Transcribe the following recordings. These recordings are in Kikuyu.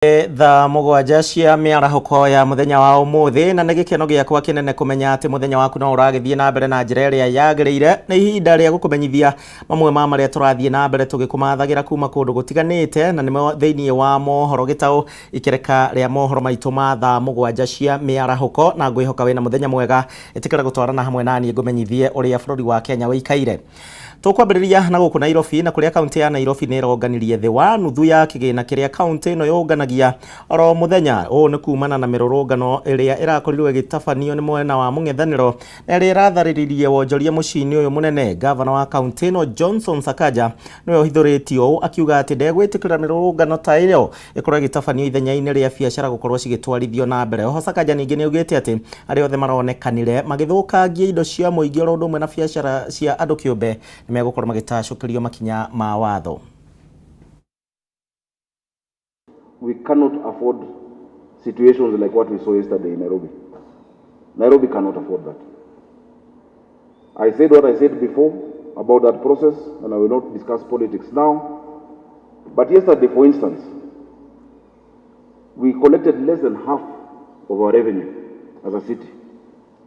Thaa mũgwanja cia mĩarahũko ya mũthenya wa ũmũthĩ, na nĩ gĩkeno gĩakwa kĩnene kũmenya atĩ mũthenya waku no ũragĩthiĩ na mbere na njĩra ĩrĩa yagĩrĩire. Nĩ ihinda rĩa gũkũmenyithia mamwe ma marĩa tũrathiĩ na mbere tũgĩkũmathagĩra kuma kũndũ gũtiganĩte, na nĩmo thĩinĩ wa mohoro gĩtaũ ikereka rĩa mohoro maitũ ma thaa mũgwanja cia mĩarahũko, na ngwĩhoka wĩna mũthenya mwega. Ĩtĩkĩra gũtwarana hamwe na niĩ ngũmenyithie ũrĩa bũrũri wa Kenya wĩikaire. Tũkwambĩrĩria na gũkũ Nairobi, na kũrĩa kaunti ya Nairobi nĩ ĩronganirie thĩ wa nuthu ya kĩgĩna kĩrĩa kaunti ĩno yũnganagia oro mũthenya. Ũũ nĩ kumana na mĩrũrũngano ĩrĩa ĩrakorirwo ĩgĩtabanio nĩ mwena wa mũng'ethanĩro na ĩrĩa ĩratharĩrĩirie wonjoria mũciĩ-inĩ ũyũ mũnene. Gavana wa kaunti ĩno Johnson Sakaja nĩwe ũhithũrĩtie ũũ, akiuga atĩ ndegwĩtĩkĩra mĩrũrũngano ta ĩyo ĩkorwo ĩgĩtabanio ithenya-inĩ rĩa biacara gũkorwo cigĩtwarithio na mbere. Oho Sakaja ningĩ nĩ augĩte atĩ arĩa othe maronekanire magĩthũkangia indo cia mũingĩ oro ũndũ ũmwe na biacara cia andũ kĩũmbe nĩ megũkorwo magĩtacũkĩrio makinya ma watho. We cannot afford situations like what we saw yesterday in Nairobi. Nairobi cannot afford that. I said what I said before about that process, and I will not discuss politics now. But yesterday, for instance, we collected less than half of our revenue as a city,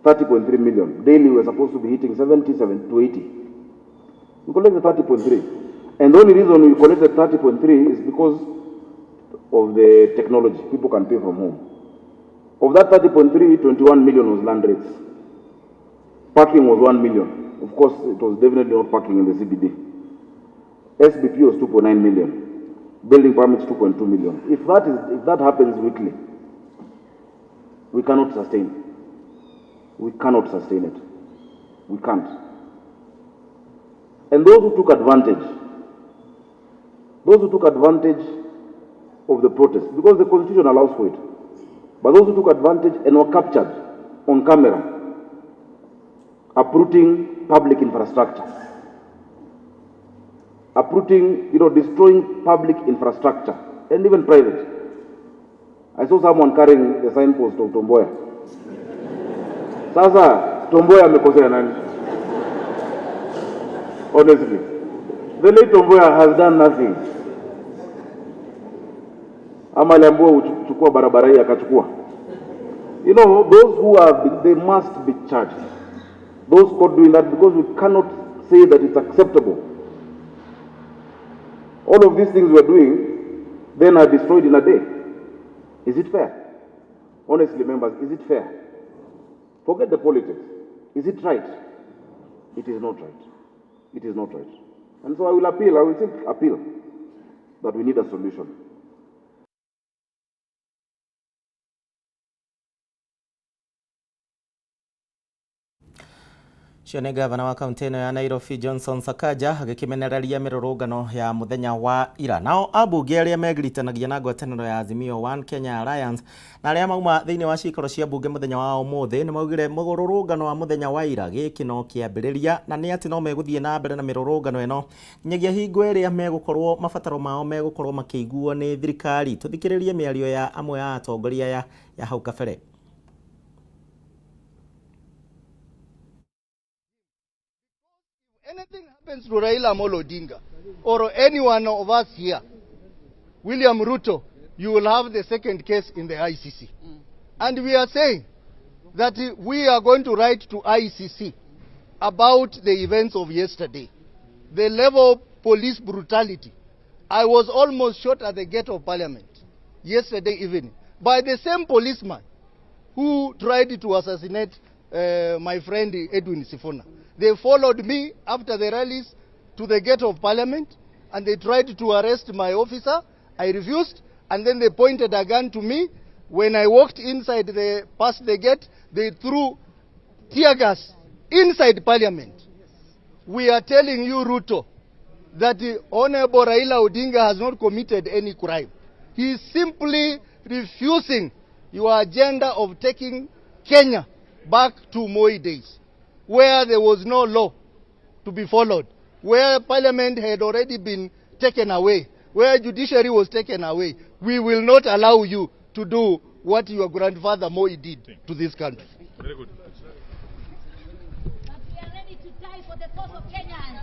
30.3 million. Daily, we were supposed to be hitting 77 to 80. We collected 30.3. And the only reason we collected 30.3 is because of the technology. People can pay from home. Of that 30.3, 21 million was land rates. Parking was 1 million. Of course, it was definitely not parking in the CBD. SBP was 2.9 million. Building permits 2.2 million. If that happens weekly, we cannot sustain. We cannot sustain it. We can't. And those who took advantage, those who took advantage of the protest, because the constitution allows for it, but those who took advantage and were captured on camera, uprooting public infrastructure, uprooting, destroying public infrastructure, and even private. I saw someone carrying the signpost of Tom Mboya. Sasa, Tom Mboya amekosea nani? Honestly, the late Tom Mboya has done nothing. Ama aliambiwa uchukua barabara hii akachukua. Those who are, they must be charged. Those caught doing that, because we cannot say that it's acceptable. All of these things we're doing then are destroyed in a day. Is it fair? Honestly, members, is it fair? Forget the politics. Is it right? It is not right. It is not right. And so I will appeal, I will still appeal that we need a solution. Ũcio nĩ gavana wa kaunti ĩno ya Nairobi Johnson Sakaja agĩkĩmenereria mĩrũrũngano ya mũthenya wa ira. Nao ambunge arĩa megiritanagia na ngwatanĩro ya Azimio One Kenya Alliance na arĩa mauma thĩinĩ wa ciikaro cia mbunge mũthenya wa ũmũthĩ nĩ maugire mũrũrũngano wa mũthenya wa ira gĩkĩ no kĩambĩrĩria, na nĩ atĩ no megũthiĩ na mbere na mĩrũrũngano ĩno nginyagia hingo ĩrĩa megũkorwo mabataro mao megũkorwo makĩiguo nĩ thirikari. Tũthikĩrĩrie mĩario ya amwe a atongoria ya hau kabere. Anything happens to Raila Amolo Odinga or any one of us here, William Ruto, you will have the second case in the ICC. And we are saying that we are going to write to ICC about the events of yesterday, the level of police brutality. I was almost shot at the gate of parliament yesterday evening by the same policeman who tried to assassinate my friend Edwin Sifuna. They followed me after the rallies to the gate of parliament, and they tried to arrest my officer. I refused, and then they pointed a gun to me. When I walked inside past the gate, they threw tear gas inside parliament. We are telling you, Ruto, that the Honorable Raila Odinga has not committed any crime. He is simply refusing your agenda of taking Kenya back to Moi days, where there was no law to be followed, where parliament had already been taken away, where judiciary was taken away. We will not allow you to do what your grandfather Moi did to this country. Very good. But we are ready to die for the cause of Kenyans.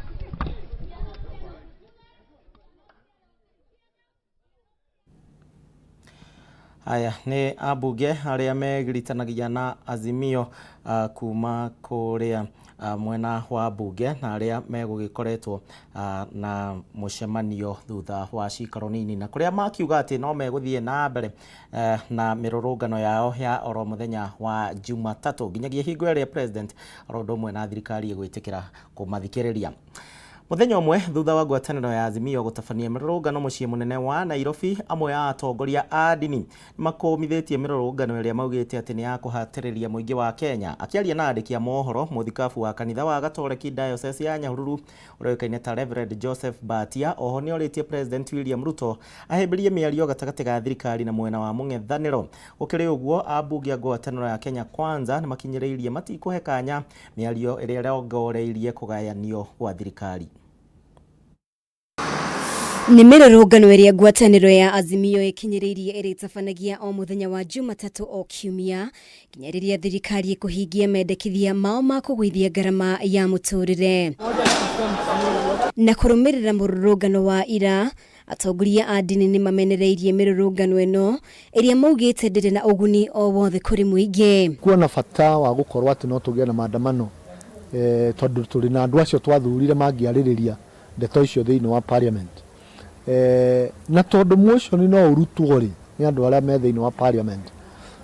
Aya nĩ ambunge arĩa megiritanagia na Azimio kuma kũrĩa mwena wa mbunge na arĩa megũgĩkoretwo na mũcemanio thutha wa cikaro nini, na kũrĩa makiuga atĩ no megũthiĩ na mbere na mĩrũrũngano yao ya oro mũthenya wa Jumatatũ nginyagia hingo ĩrĩa president oro ũndũ ũmwe na thirikari ĩgwĩtĩkĩra kũmathikĩrĩria. Mũthenya ũmwe thutha wa ngwatanĩro ya Azimio gũtabania mĩrũrũngano mũciĩ mũnene wa Nairobi, amwe a atongoria a ndini nĩmakũmithĩtie mĩrũrũngano ĩrĩa maugĩte atĩ nĩ ya kũhatĩrĩria mũingĩ wa Kenya. Akĩaria na andĩki a mohoro, mũthikabu wa kanitha wa Gatoreki Diocese ya Nyahururu ũrĩa ũĩkaine ta Reverend Joseph Mbatia oho nĩorĩtie President William Ruto ahĩmbĩrie mĩario gatagatĩ ga thirikari na mwena wa mũng'ethanĩro. Gũkĩrĩ ũguo, ambunge a ngwatanĩro ya Kenya Kwanza nĩmakinyĩrĩirie matikũhe kanya mĩario ĩrĩa ĩrongoreirie kũgayanio gwa thirikari. Nĩ mĩrũrũngano ĩrĩa ngwatanĩro ya Azimio ĩkinyĩrĩirie ĩrĩtabanagia o mũthenya wa Jumatatũ o kiumia nginya rĩrĩa thirikari ĩkũhingia mendekithia mao ma kũgũithia ngarama ya mũtũrĩre. Na kũrũmĩrĩra mũrũrũngano wa ira, atongoria a ndini nĩ mamenereirie mĩrũrũngano ĩno ĩrĩa maugĩte ndĩrĩ na ũguni o wothe kũrĩ mũingĩ. Kuona bata wa gũkorwo atĩ no tũgĩe na maandamano tondũ tũrĩ na andũ acio twathurire mangĩarĩrĩria ndeto icio thĩinĩ wa parliament, na tondũ motion no ũrutwo rĩ nĩ andũ arĩa me thĩinĩ wa parliament,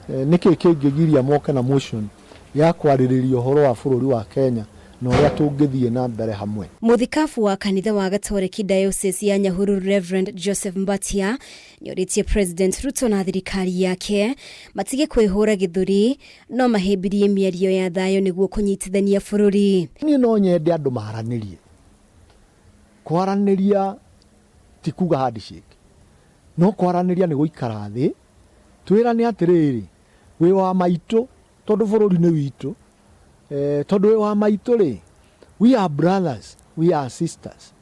nĩkĩ kĩngĩgiria moke na motion ya kwarĩrĩria ũhoro wa bũrũri wa Kenya na ũrĩa tũngĩthiĩ na mbere hamwe. Mũthikabu wa kanitha wa Gatoreki Diocese ya Nyahururu Reverend Joseph Mbatia nĩorĩtie President Ruto na thirikari yake matige kwĩhũra gĩthũri no mahĩmbĩrie mĩario ya thayũ nĩguo kũnyitithania bũrũri. Niĩ no nyende andũ maranĩrie. Kwaranĩria ti kuga handshake, no kwaranĩria nĩ gũikara thĩ twĩrane atĩrĩrĩ, wĩ wa maitũ tondũ bũrũri nĩ witũ, tondũ wĩ wa maitũ rĩ, we are brothers, we are sisters,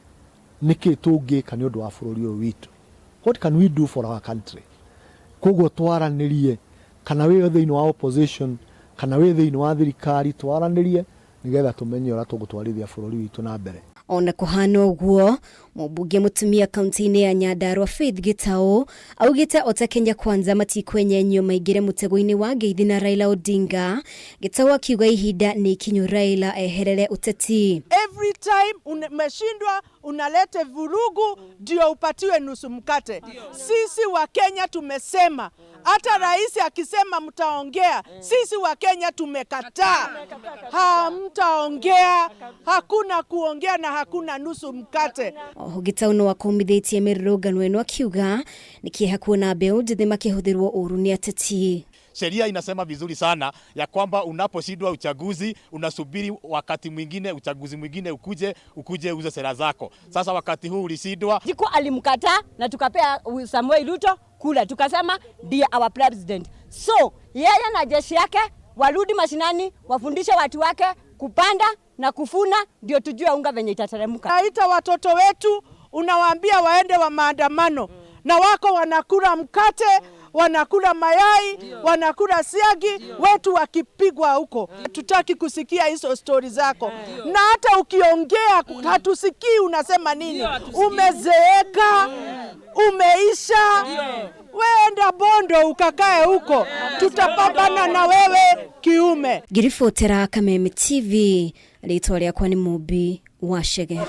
nĩkĩ tũngĩka nĩ ũndũ wa bũrũri ũyũ witũ? What can we do for our country? Koguo twaranĩrie, kana wĩ thĩinĩ wa opposition kana wĩ thĩinĩ wa thirikari, twaranĩrie nĩgetha tũmenye ũrĩa tũgũtwarithia bũrũri witũ na mbere. Ona kũhana ũguo, mũmbunge mũtumia kaunti-inĩ ya Nyandarua Faith Gitau augĩte ota Kenya Kwanza matikwenyenyio maingĩre mũtego-inĩ wa ngeithi na Raila Odinga. Gitau akiuga ihinda nĩ ikinyu Raila eherere ũteti. Every time umeshindwa unalete vurugu ndio upatiwe nusu mkate. Sisi wa Kenya tumesema, hata rais akisema mtaongea, sisi wa Kenya tumekataa. Hamtaongea, hakuna kuongea na hakuna nusu mkate. Oho Gitau no akomithĩtie mĩrũrũngano ĩno akiuga nĩ kĩeha kuona mbeũ njĩthĩ makĩhũthĩrwo ũru nĩ ateti. Sheria inasema vizuri sana ya kwamba unaposhindwa uchaguzi unasubiri wakati mwingine, uchaguzi mwingine ukuje uze sera zako. Sasa wakati huu ulishindwa. Jiku alimkataa na tukapea Samuel Ruto kula, tukasema ndiye our president. So yeye na jeshi yake warudi mashinani, wafundishe watu wake kupanda na kufuna, ndio tujue unga venye itateremka. Naita watoto wetu, unawaambia waende wa maandamano na wako wanakula mkate, wanakula mayai, wanakula siagi, wetu wakipigwa huko. Tutaki kusikia hizo stori zako. Na hata ukiongea hatusikii unasema nini. Umezeeka, umeisha, weenda Bondo ukakae huko. Tutapambana na wewe kiume. Ngiribotera Kameme TV, rĩtwa rĩakwa nĩ Mũmbi wa Chege.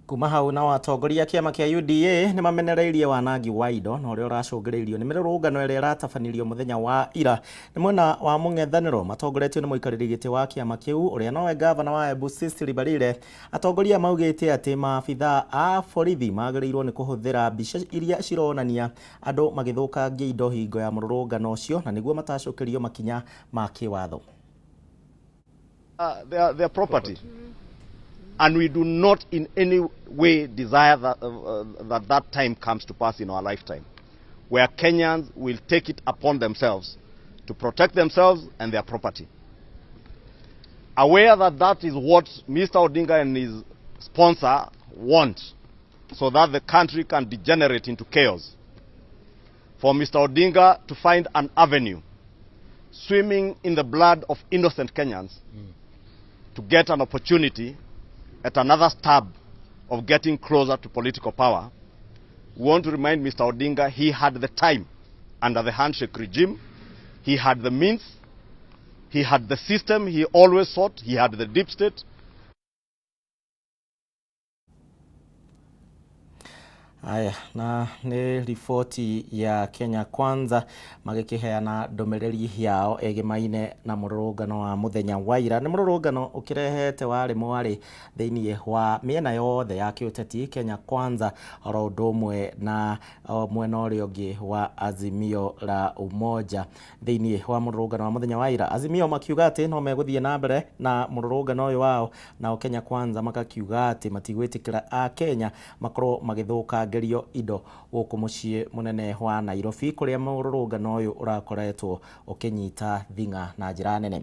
Kuma hau nao atongoria a kĩama kĩa UDA nĩ mamenereirie wanangi wa indo na ũrĩa ũracũngĩrĩirio nĩ mĩrũrũngano ĩrĩa ĩratabanĩrio mũthenya wa ira nĩ mwena wa mũng'ethanĩro matongoretio nĩ mũikarĩri gĩtĩ wa kĩama kĩu ũrĩa nowe gavana wa Embu Cecily Mbarire. Atongoria maugĩte atĩ maabitha a borithi magĩrĩirwo nĩ kũhũthĩra mbica iria cironania andũ magĩthũkangia indo hingo ya mũrũrũngano ũcio na nĩguo matacũkĩrio makinya ma kĩwatho. Their property. And we do not in any way desire that, that time comes to pass in our lifetime, where Kenyans will take it upon themselves to protect themselves and their property. Aware that that is what Mr. Odinga and his sponsor want, so that the country can degenerate into chaos. For Mr. Odinga to find an avenue, swimming in the blood of innocent Kenyans, to get an opportunity at another stab of getting closer to political power, we want to remind Mr. Odinga he had the time under the handshake regime. He had the means, he had the system he always sought, he had the deep state. Aya, na nĩ riboti ya Kenya Kwanza magĩkĩheana ndũmĩrĩri yao ĩgĩmaine na mũrũrũngano wa mũthenya wa ira. Nĩ mũrũrũngano ũkĩrehete warĩ mwarĩ thĩinĩ wa mĩena yothe ya kĩũteti, Kenya Kwanza oro ũndũ ũmwe na mwena ũrĩa ũngĩ wa Azimio la Umoja. Thĩinĩ wa mũrũrũngano wa mũthenya wa ira, Azimio makiuga atĩ no megũthiĩ na mbere na mũrũrũngano ũyũ wao, nao Kenya Kwanza makakiuga atĩ matigwĩtĩkĩra Akenya makorwo magĩthũkangĩrio indo gũkũ mũciĩ mũnene wa Nairobi, kũrĩa mũrũrũngano ũyũ ũrakoretwo ũkĩnyita thing'a na njĩra nene.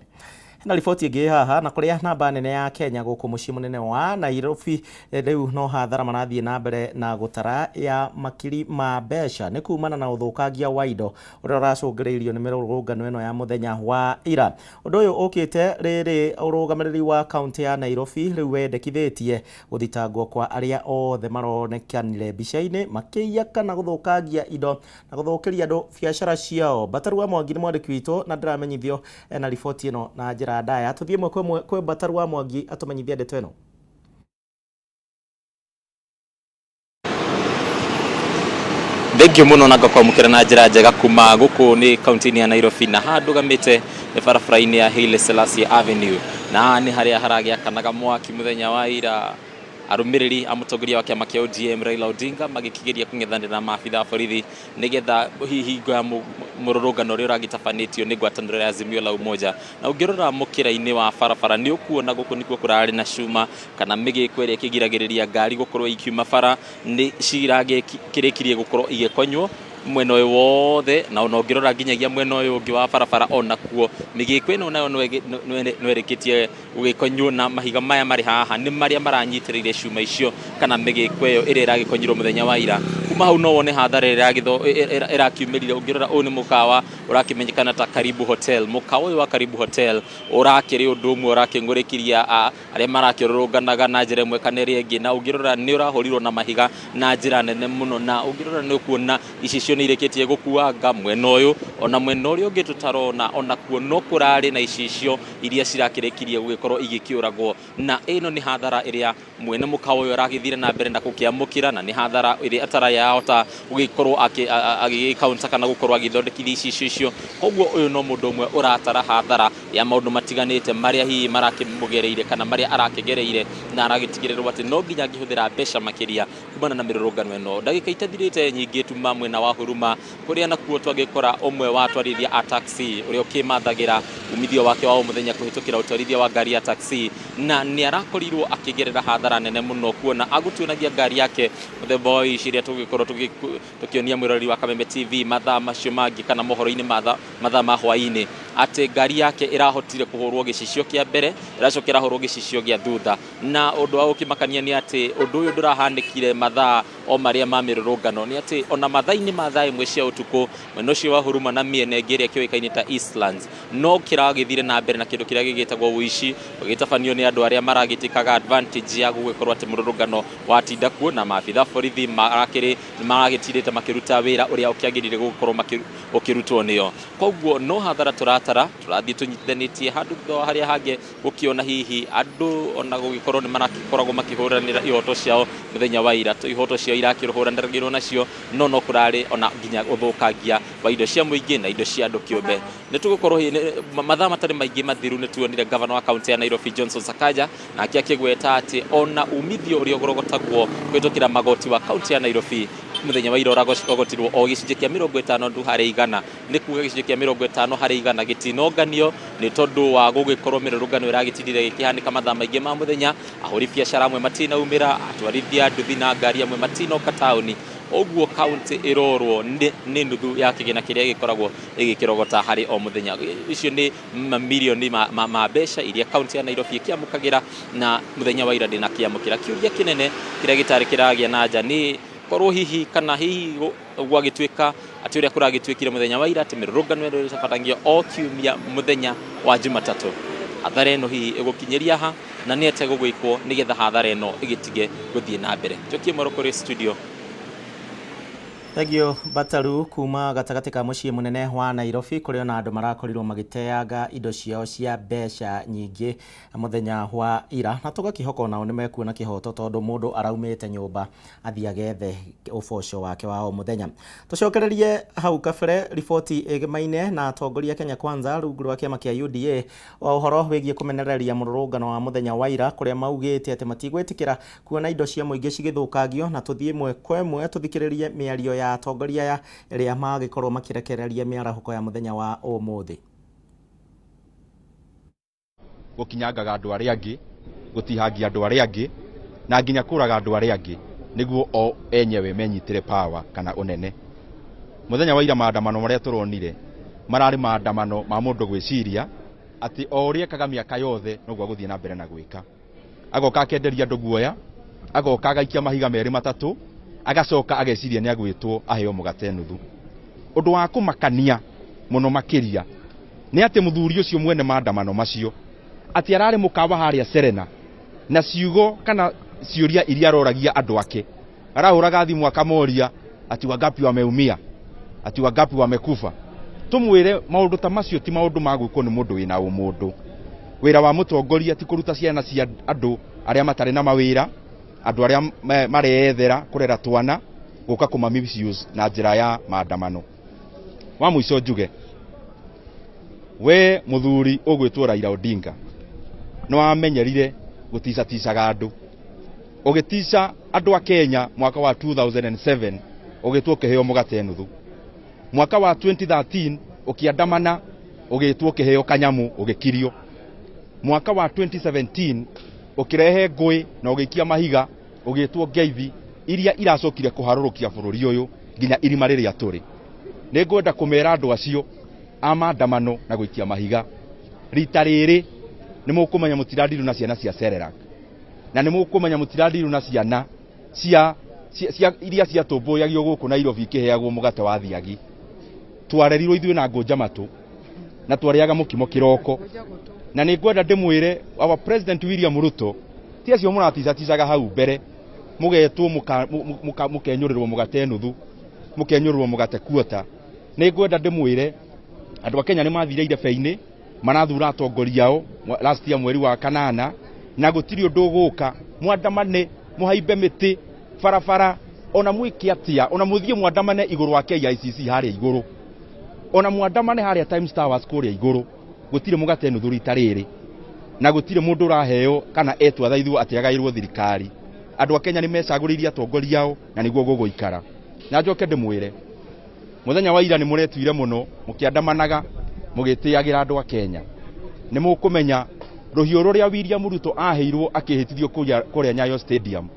Hena riboti ĩngĩ haha, na kũrĩa namba nene ya Kenya gũkũ mũciĩ mũnene wa Nairobi rĩu no hathara marathiĩ na mbere na gũtara ya makiri ma mbeca nĩ kumana na ũthũkangia wa indo ũrĩa ũracũngĩrĩirio nĩ mĩrũrũngano ĩno ya mũthenya wa ira. Ũndũ ũyũ ũkĩte rĩrĩ ũrũgamĩrĩri wa kaunti ya Nairobi rĩu wendekithĩtie gũthitangwo kwa arĩa othe maronekanire mbica-inĩ makĩiya kana gũthũkangia indo na gũthũkĩria andũ biacara ciao. Mbataru wa Mwangi nĩ mwandĩki witũ na ndĩramenyithio ena riboti ĩno na njĩra ndaya. Tũthiĩ ĩmwe kwa ĩmwe kwĩ Mbataru wa Mwangi atũmenyithie ndeto ĩno. Thengiũ mũno na ngakwamũkĩra na njĩra njega kuma gũkũ nĩ kaunti-inĩ ya Nairobi, na haha ndũgamĩte nĩ barabara-inĩ ya Haile Selassie Avenue, na haha nĩ harĩa haragĩakanaga mwaki mũthenya wa ira, arũmĩrĩri a mũtongoria wa kĩama kĩa ODM Raila Odinga magĩkĩgeria kũng'ethanĩra na maabitha a borithi nĩgetha hihi hingo ya mũrũrũngano ũrĩa ũragĩtabanĩtio nĩ ngwatanĩro ya Azimio la Umoja. Na ũngĩrora mũkĩra-inĩ wa barabara nĩ ũkuona gũkũ nĩkuo kũrarĩ na cuma kana mĩgĩko ĩrĩa ĩkĩgiragĩrĩria ngari gũkorwo ikiuma bara, nĩ ciragĩkĩrĩkirie gũkorwo igĩkonywo mwena ũyũ wothe, na ona ũngĩrora nginyagia mwena ũyũ ũngĩ wa barabara onakuo mĩgĩko ĩno nayo no ĩrĩkĩtie gũgĩkonywo, na mahiga maya marĩ haha nĩ marĩa maranyitĩrĩire cuma icio kana mĩgĩko ĩyo ĩrĩa ĩragĩkonyirwo mũthenya wa ira. Kuma hau no wone hathara ĩrĩa ĩrakiumĩrire. Ũngĩrora ũyũ nĩ mũkawa ũrakĩmenyekana ta Karibu Hotel. Mũkawa ũyũ wa Karibu Hotel ũrakĩrĩ ũndũ ũmwe ũrakĩng'ũrĩkiria arĩa marakĩrũrũnganaga na njĩra ĩmwe kana ĩrĩa ĩngĩ, na ũngĩrora nĩ ũrahũrirwo na mahiga na njĩra nene mũno, na ũngĩrora nĩ ũkuona icicio nĩ irĩkĩtie gũkuanga mwena ũyũ, ona mwena ũrĩa ũngĩ tũtarona onakuo no kũrarĩ na icicio iria cirakĩrĩkirie gũgĩkorwo igĩkĩũragwo. Na ĩno nĩ hathara ĩrĩa mwene mũkawa ũyũ aragĩthire na mbere na gũkĩamũkĩra, na nĩ hathara ĩrĩa atarayahota gũgĩkorwo agĩgĩkaunta kana gũkorwo agĩthondekithia icicio icio. Koguo ũyũ no mũndũ ũmwe ũratara hathara ya maũndũ matiganĩte marĩa hihi marakĩmũgereire kana marĩa arakĩgereire, na aragĩtigĩrĩrwo atĩ no nginya angĩhũthĩra mbeca makĩria kumana na mĩrũrũngano ĩno. Ndagĩka itathirĩte nyingĩ tuma mwena wa Huruma kũrĩa nakuo twagĩkora ũmwe wa atwarithia a taxi ũrĩa ũkĩmathagĩra umithio wake wa o mũthenya kũhĩtũkĩra ũtwarithia wa ngari ya taxi, na nĩ arakorirwo akĩgerera hathara nene mũno kuona agũtuonagia ngari yake mũthemba wa ici iria tũgĩkorwo tũkĩonia mwĩroreri wa Kameme TV mathaa macio mangĩ kana mohoro-inĩ mathaa ma hwaĩ-inĩ, atĩ ngari yake ĩrahotire kũhũrwo gĩcicio kĩa mbere, ĩracoka ĩrahũrwo gĩcicio gĩa thutha. Na ũndũ wa gũkĩmakania nĩ atĩ ũndũ ũyũ ndũrahanĩkire mathaa o marĩa ma mĩrũrũngano, nĩ atĩ ona mathaa-inĩ ma thaa ĩmwe cia ũtukũ mwena ũcio wa Huruma na mĩena ĩngĩ ĩrĩa kĩũĩkaine ta Eastlands no kĩragĩthire na mbere na kĩndũ kĩrĩa gĩgĩtagwo ũici ũgĩtabanio nĩ andũ arĩa maragĩtĩkaga advantage ya gũgĩkorwo atĩ mũrũrũngano watinda kuo, na maabitha borithi marakĩrĩ maragĩtindĩte makĩruta wĩra ũrĩa ũkĩagĩrĩire gũkorwo ũkĩrutwo nĩo. Koguo no hathara tũratara, tũrathiĩ tũnyitithanĩtie handũ thutha wa harĩa hangĩ gũkĩona hihi andũ ona gũgĩkorwo nĩ marakoragwo makĩhũranĩra ihoto ciao mũthenya wa ira, ihoto ciao irakĩhũranĩrwo nacio, no kũrarĩ ona nginya ũthũkangia wa indo cia mũingĩ na indo cia andũ kĩũmbe. Nĩ tũgũkorwo mathaa matarĩ maingĩ mathiru nĩ tuonire gavana wa kaunti ya Nairobi Johnson Sakaja nake akĩgweta atĩ ona umithio ũrĩa ũgorogotagwo kũhĩtũkĩra magoti wa kaunti ya Nairobi mũthenya wa ira ũragotirwo o gĩcunjĩ kĩa 50 harĩ igana, nĩ kuga gĩcunjĩ kĩa 50 harĩ igana gĩtinonganio nĩ tondũ wa gũgĩkorwo mĩrũrũngano ĩragĩtindire ĩkĩhanĩka mathaa maingĩ ma mũthenya, ahũri biacara amwe matinaumĩra, atwarithia nduthi na ngari amwe matinoka taũni. Ũguo kaunti ĩrorwo nĩ nuthu ya kĩgĩna kĩrĩa gĩkoragwo ĩgĩkĩrogota harĩ o mũthenya. Icio nĩ mamirioni ma mbeca iria kaunti ya Nairobi ĩkĩamũkagĩra na mũthenya wa ira ndĩnakĩamũkĩra. Kĩũria kĩnene kĩrĩa gĩtarĩ kĩragĩa na anja nĩ korwo hihi kana hihi gwagĩtuĩka atĩ ũrĩa kũragĩtuĩkire mũthenya wa ira atĩ mĩrũrũngano ĩno ĩtabanagio o kiumia mũthenya wa Jumatatũ, hathara ĩno hihi ĩgũkinyĩria ha na nĩ atĩa gũgwĩkwo nĩgetha hathara ĩno ĩgĩtige gũthiĩ na mbere. Njokie moro kũrĩ studio. Thengio Bataru kuma gatagatĩ ka mũciĩ mũnene wa Nairobi kũrĩa ona andũ marakorirwo magĩteanga indo ciao cia mbeca nyingĩ mũthenya wa ira, na tũgakĩhoka onao nĩ mekuona kĩhoto tondũ mũndũ araumĩte nyũmba athiĩ agethe ũboco wake wa o mũthenya. Tũcokererie hau kabere riboti ĩgĩmaine na atongoria Kenya Kwanza rungu rwa kĩama kĩa UDA wa ũhoro wĩgiĩ kũmenereria mũrũrũngano wa mũthenya wa ira kũrĩa maugĩte atĩ matigwĩtĩkĩra kuona indo cia mũingĩ cigĩthũkangio, na tũthiĩ ĩmwe kwa ĩmwe tũthikĩrĩrie mĩario ya atongoria aya ĩrĩa magĩkorwo makĩrekereria mĩarahũko ya mũthenya wa ũmũthĩ. Gũkinyangaga andũ arĩa angĩ, gũtihangia andũ arĩa angĩ, na nginya kũraga andũ arĩa angĩ nĩguo o enyewe menyitĩre power kana ũnene. Mũthenya wa ira maandamano marĩa tũronire mararĩ maandamano ma mũndũ gwĩciria atĩ o ũrĩa ekaga mĩaka yothe noguo agũthiĩ na mbere na gwĩka. Agoka akenderia andũ guoya, agoka agaikia mahiga merĩ matatũ, agacoka ageciria nĩ agwĩtwo aheo mũgate nuthu. Ũndũ wa kũmakania mũno makĩria nĩ atĩ mũthuri ũcio mwene maandamano macio atĩ ararĩ mũkawa harĩa Serena na ciugo kana ciũria iria aroragia andũ ake, arahũraga thimũ akamoria ati wangapi wameumia, ati wangapi wamekufa. Tumwĩre maũndũ ta macio ti maũndũ ma gwĩkwo nĩ mũndũ wĩna ũmũndũ. Wĩra wa mũtongoria ti kũruta ciana cia andũ arĩa matarĩ na mawĩra, andũ arĩa mareyethera kũrera twana, gũka kũma misuse na njĩra ya maandamano. Wa mũico njuge, we mũthuri ũgwĩtwo Raila Odinga nĩ wamenyerire gũticaticaga andũ. Ũgĩtica andũ a Kenya mwaka wa 2007 ũgĩtwo ũkĩheo mũgate nuthu. Mwaka wa 2013 ũkĩandamana ũgĩtwo ũkĩheo kanyamũ ũgĩkirio. Mwaka wa 2017 ũkĩrehe ngũĩ na ũgĩikia mahiga ũgĩtwo ngeithi iria iracokire kũharũrũkia bũrũri ũyũ nginya irima rĩrĩa tũrĩ. Nĩ ngwenda kũmera andũ acio a maandamano na gũikia mahiga, rita rĩrĩ nĩ mũkũmenya mũtirandirũ na ciana cia Cerelac, na nĩ mũkũmenya mũtirandirũ na ciana cia iria ciatũmbũyagio gũkũ Nairobi ikĩheagwo mũgate wa thiagi. Twarerirwo ithuĩ na ngũnja matũ na twarĩaga mũkimo kĩroko, na nĩ ngwenda ndĩmwĩre our President William Ruto ti acio mũraticaticaga hau mbere mũgetwo mũkenyũrĩrwo mũgate nuthu, mũkenyũrĩrwo mũgate kuota. Nĩ ngwenda ndĩmwĩre andũ a Kenya nĩ mathire irebe-inĩ marathura atongoria ao last year mweri wa kanana, na gũtirĩ ũndũ ũgũka mwandamane mũhaimbe mĩtĩ barabara ona mwĩke atĩa, ona mũthiĩ mwandamane igũrũ wa KICC harĩa igũrũ, ona mwandamane harĩa Times Towers kũrĩa igũrũ, gũtirĩ mũgate nuthu rita rĩrĩ, na gũtirĩ mũndũ ũraheo kana etwo athaithwo atĩ agaĩrwo thirikari. Andũ a Kenya nĩ mecagũrĩirie atongoria ao na nĩguo gũgũikara. Na njoke ndĩmwĩre mũthenya wa ira nĩ mũretuire mũno mũkĩandamanaga mũgĩtĩagĩra andũ a Kenya. Nĩ mũkũmenya rũhiũ rũrĩa William Ruto aheirwo akĩhĩtithio kũrĩa Nyayo Stadium,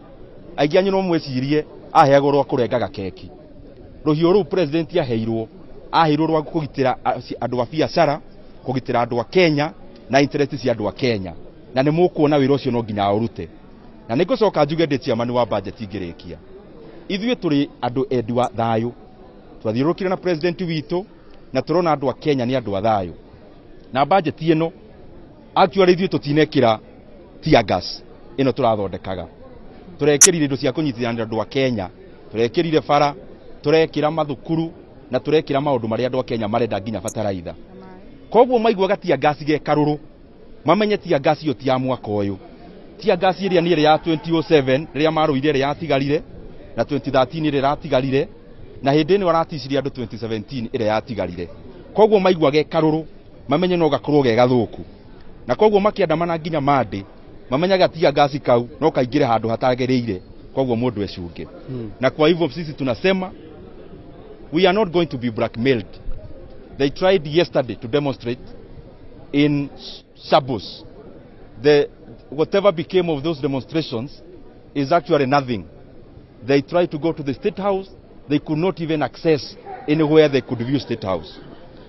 aingĩ anyu no mwĩcirie aheagwo rwa kũrengaga keki. Rũhiũ rũu president aheirwo, aheirwo rwa kũgitĩra andũ a biacara, kũgitĩra andũ a Kenya na interest cia andũ a Kenya, na nĩ mũkuona wĩra ũcio no nginya aũrute. Na nĩ ngũcoka njuge ndĩ chairman wa budget ngĩrĩkia, ithuĩ tũrĩ andũ endi wa thayũ, twathiũrũrũkire na president witũ na tũrona andũ a Kenya nĩ andũ a thayũ. Na budget ĩno actually ithuĩ tũtinekĩra tear gas ĩno tũrathondekaga, tũrekĩrire indo cia kũnyitithania andũ a Kenya, tũrekĩrire bara, tũrekĩra mathukuru na tũrekĩra maũndũ marĩa andũ a Kenya marenda nginya bataraitha. Koguo maiguaga tear gas ge karũrũ, mamenye tear gas ĩyo ti ya mwaka ũyũ. Tear gas ĩrĩa nĩ ĩrĩa ya 2007 rĩrĩa marũire ĩrĩa yatigarire, na 2013 ĩrĩa ĩratigarire, na hĩndĩ ĩno araticirie andũ 2017 ĩrĩa yatigarire. Koguo maigua ge karũrũ, mamenye no gakorwo ge gathũku. Na koguo makĩandamana nginya Monday, mamenyaga tear gas kau no kaingĩre handũ hatagĩrĩire, koguo mũndũ ecunge. Na kwa hivyo sisi tunasema we are not going to be blackmailed. They tried yesterday to demonstrate in Shabos. Whatever became of those demonstrations is actually nothing. They tried to go to the State House. They could not even access anywhere they could view State House.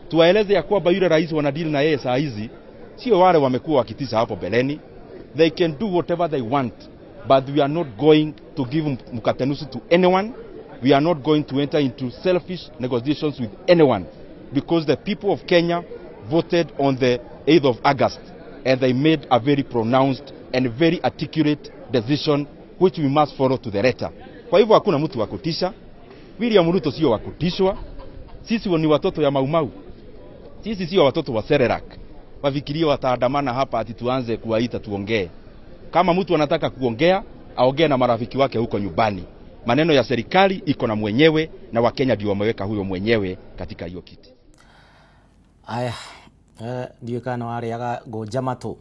Tuwaeleze ya kwamba yule rais wanadili na yeye saa hizi sio wale wamekuwa wakitisa hapo beleni. They can do whatever they want, but we are not going to give mkate nusu to anyone. We are not going to enter into selfish negotiations with anyone, because the people of Kenya voted on the 8th of August and they made a very pronounced and very articulate decision which we must follow to the letter. Kwa hivyo hakuna mtu wa kutisha. William Ruto sio wa kutishwa. Sisi ni watoto ya Maumau. Sisi sio watoto wa Serelak. Wafikirie wataandamana hapa ati tuanze kuwaita tuongee. Kama mtu anataka kuongea, aongee na marafiki wake huko nyumbani. Maneno ya serikali iko na mwenyewe na Wakenya ndio wameweka huyo mwenyewe katika hiyo kiti. Aya, ndiũĩ kana warĩaga ngũnja matũ.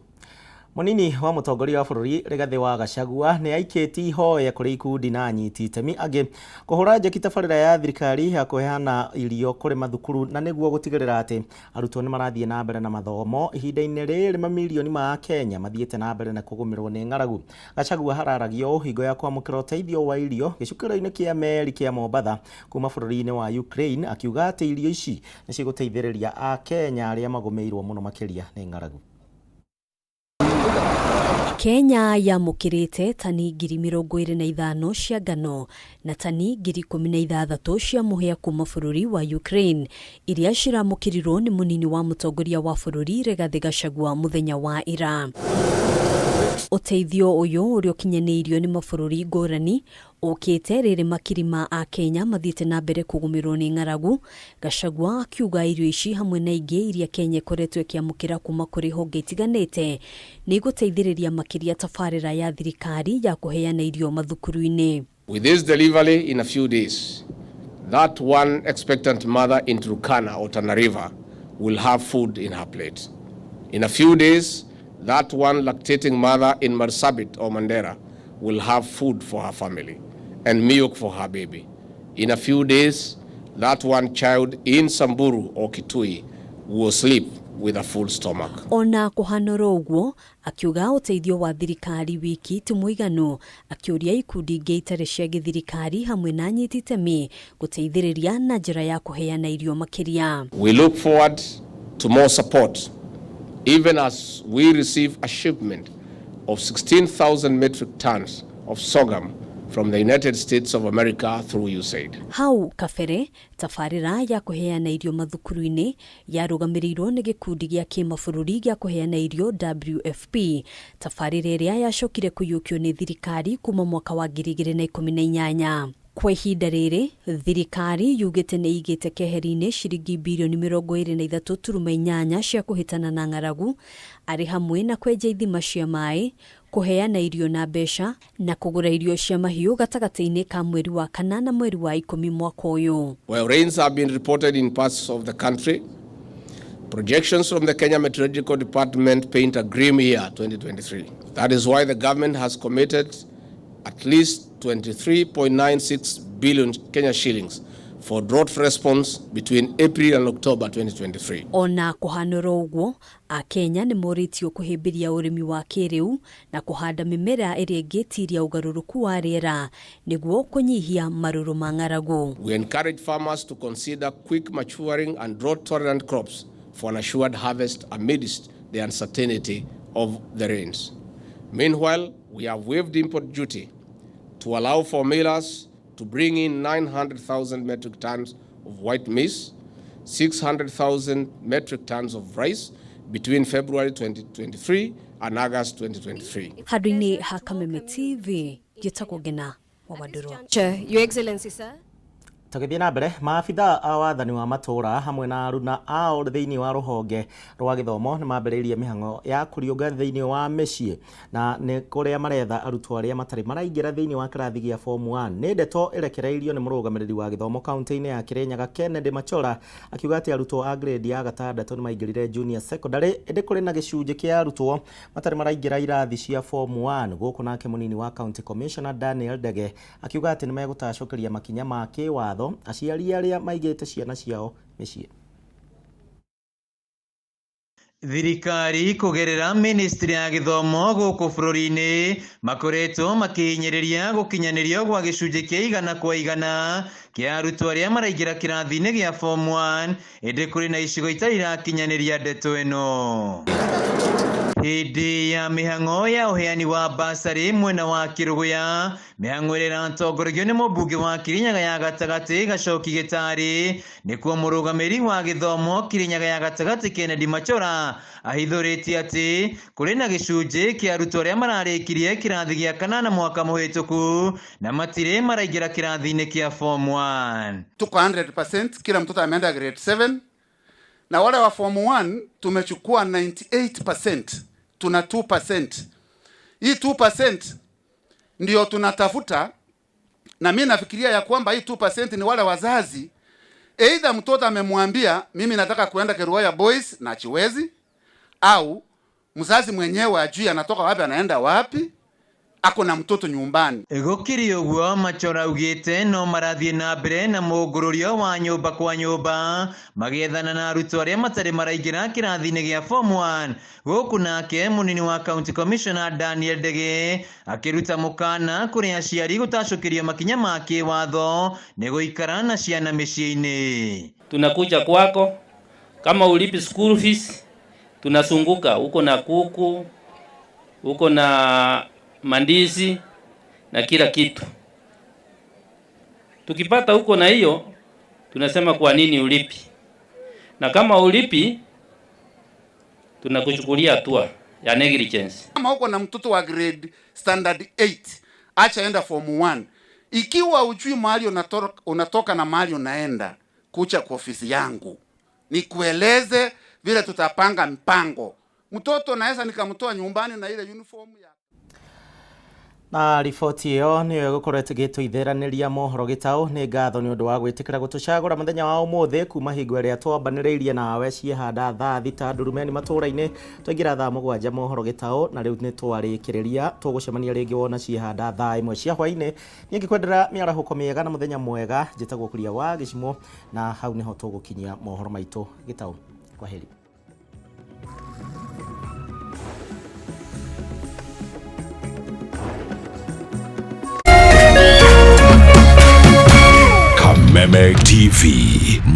Mũnini wa mũtongoria wa bũrũri Rigathĩ wa Gachagua nĩ aikĩtie ihoya kũrĩ ikundi na anyiti itemi angĩ kũhũra njeki tabarĩra ya thirikari ya kũheana irio kũrĩ mathukuru na nĩguo gũtigĩrĩra atĩ arutwo nĩ marathiĩ na mbere na mathomo ihinda-inĩ rĩrĩ mamirioni ma Akenya mathiĩte na mbere na kũgũmĩrwo nĩ ng'aragu. Gachagua hararagio ũũ hingo ya kwamũkĩra ũteithio wa irio gĩcukĩro-inĩ kĩa meri kĩa Mombatha kuma bũrũri-inĩ wa Ukraine, akiuga atĩ irio ici nĩ cigũteithĩrĩria Akenya arĩa magũmĩirwo mũno makĩria nĩ ng'aragu. Kenya yamũkĩrĩte tani 25,000 cia ngano na tani 16,000 cia mũhĩa kuma bũrũri wa Ukraine iria ciramũkĩrirwo nĩ mũnini wa mũtongoria wa bũrũri Rigathĩ Gachagua mũthenya wa ira. Ũteithio ũyũ ũrĩa ũkinyanĩirio nĩ mabũrũri ngũrani ũkĩte rĩrĩ makiri ma Akenya mathiĩte na mbere kũgũmĩrwo nĩ ng'aragu. Gachagua akiuga irio ici hamwe na ingĩ iria Kenya ĩkoretwo ĩkĩamũkĩra kuma kũrĩ honge itiganĩte nĩ igũteithĩrĩria makĩria tabarĩra ya thirikari ya kũheana irio mathukuru-inĩ. With this delivery in a few days, that one expectant mother in Turkana or Tana River will have food in her plate. In a few days, that one lactating mother in Marsabit or Mandera will have food for her family and milk for her baby. In a few days, that one child in Samburu or Kitui will sleep with a full stomach. Ona kũhana ũguo, akiuga ũteithio wa thirikari wiki ti mũiganu, akĩũria ikundi ingĩ itarĩ cia gĩthirikari hamwe na anyiti itemi gũteithĩrĩria na njĩra ya kũheana irio makĩria. We look forward to more support even as we receive a shipment of 16,000 metric tons of sorghum from the United States of America through USAID. Hau kabere tabarĩra ya kũheana irio mathukuru-inĩ yarũgamĩrĩirwo nĩ gĩkundi gĩa kĩmabũrũri gĩa kũheana irio WFP, tabarĩra ĩrĩa yacokire kũiyũkio nĩ thirikari kuma mwaka wa 2018. Kwa ihinda rĩrĩ thirikari yugĩte nĩ ĩigĩte keheri-inĩ ciringi birioni 23.8 cia kũhĩtana na ng'aragu, arĩ hamwe na kwenja ithima cia maĩ, kũheana irio na mbeca na kũgũra irio cia mahiũ gatagatĩ-inĩ ka mweri wa kana na mweri wa 10 mwaka ũyũ. While rains have been reported in parts of the country, projections from the Kenya Meteorological Department paint a grim year 2023. That is why the government has committed at least 23.96 billion Kenya shillings for drought response between April and October 2023. Ona kũhanũra ũguo, Akenya nĩ morĩtio kũhĩmbĩria ũrĩmi wa kĩrĩu na kũhanda mĩmera ĩrĩa ĩngĩtiria ũgarũrũku wa rĩera nĩguo kũnyihia marũrũ ma ng'aragu. We encourage farmers to consider quick maturing and drought tolerant crops for an assured harvest amidst the uncertainty of the rains. Meanwhile, we have waived import duty to allow for millers to bring in 900,000 metric tons of white maize, 600,000 metric tons of rice between February 2023 and August 2023. Handũ-inĩ ha Kameme TV, njĩtagwo Ngena wa Wandũrũ. Your Excellency, sir. Tũgĩthiĩ na mbere, maabitha a wathani wa matũũra hamwe na aruna ao thĩinĩ wa rũhonge rwa gĩthomo nĩ mambĩrĩirie mĩhang'o ya kũriũnga thĩinĩ wa mĩciĩ na nĩ kũrĩa maretha arutwo arĩa matarĩ maraingĩra thĩinĩ wa kĩrathi gĩa form 1. Nĩ ndeto ĩrekereirio nĩ mũrũgamĩrĩri wa gĩthomo kaunti-inĩ ya Kirinyaga Kennedy Machora, akiuga atĩ arutwo a grade ya gatandatũ nĩ maingĩrire junior secondary, ĩndĩ kũrĩ na gĩcunjĩ kĩa arutwo matarĩ maraingĩra irathi cia form 1. Gũkũ nake mũnini wa county commissioner Daniel Ndege akiuga atĩ nĩ megũtacũkĩria makinya ma kĩwatho aciari arĩa maigĩte ciana ciao mĩciĩ. Thirikari kũgerera ministry ya gĩthomo gũkũ bũrũri-inĩ makoretwo makĩhinyĩrĩria gũkinyanĩrio gwa gĩcunjĩ kĩa 100% kĩa arutwo arĩa maraingĩra kĩrathi-inĩ gĩa form 1, ĩndĩ kũrĩ na icigo itarĩ irakinyanĩria ndeto ĩno. Hĩndĩ ya mĩhang'o ya ũheani wa basarĩ mwena wa Kĩrũgũya, mĩhang'o ĩrĩa ĩratongoragio nĩ mũmbunge wa Kirinyaga ya gatagatĩ Gacoki Gĩtarĩ, nĩkuo mũrũgamĩrĩri wa gĩthomo Kirinyaga ya gatagatĩ Kennedy Machora ahithũrĩtie atĩ kũrĩ na gĩcunjĩ kĩa arutwo arĩa mararĩkirie kĩrathi gĩa kanana mwaka mũhĩtũku na matirĩ maraingĩra kĩrathi-inĩ kĩa form 1. 1. Tuko 100%, kila mtoto ameenda grade 7 na wale wa form 1 tumechukua 98%, tuna 2%. Hii 2% ndio tunatafuta, na mimi nafikiria ya kwamba hii 2% ni wale wazazi, either mtoto amemwambia mimi nataka kuenda Kerugoya Boys na chiwezi, au mzazi mwenyewe ajui anatoka wapi anaenda wapi, ako na mtoto nyumbani. Gũkĩrĩ ũguo Machora augĩte no marathiĩ na mbere na mũngũrũrio wa nyũmba kwa nyũmba magĩethana na arutwo arĩa matarĩ maraingĩra kĩrathi-inĩ gĩa form 1. Gũkũ nake mũnini wa county commissioner Daniel Ndege akĩruta mũkana kũrĩ aciari gũtacũkĩrio makinya ma kĩwatho nĩ gũikara na ciana mĩciĩ-inĩ. Tunakuja kwako kama ulipi school fees, tunasunguka uko na kuku, uko na mandizi na kila kitu. Tukipata huko na hiyo, tunasema kwa nini ulipi? Na kama ulipi, tunakuchukulia hatua ya negligence. Kama uko na mtoto wa grade standard 8 acha enda form 1. Ikiwa ujui mahali unatoka na mahali unaenda, kucha kwa ofisi yangu nikueleze vile tutapanga mpango. Mtoto naweza nikamtoa nyumbani na ile uniform ya na riboti ĩyo nĩyo ĩgũkorwo ĩgĩtũithĩranĩria mohoro gĩtaũ. Nĩ ngatho nĩ ũndũ wa gwĩtĩkĩra gũtũcagũra mũthenya wa ũmũthĩ kuma hingo ĩrĩa twambanĩrĩirie nawe ciĩhanda thaa 6 ndurumeni matũũra-inĩ twaingĩra thaa 7 mohoro gĩtaũ, na rĩu nĩ twarĩkĩrĩria. Tũgũcemania rĩngĩ wona ciĩhanda thaa 1 cia hwaĩ-inĩ. Niĩ ngĩkwendera mĩarahũko mĩega na mũthenya mwega. Njĩtagwo Kuria wa Gĩcimo, na hau nĩho tũgũkinyia mohoro maitũ gĩtaũ. Kwaheri. Kameme TV,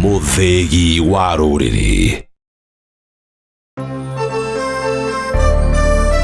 mũthĩgi wa rũrĩrĩ.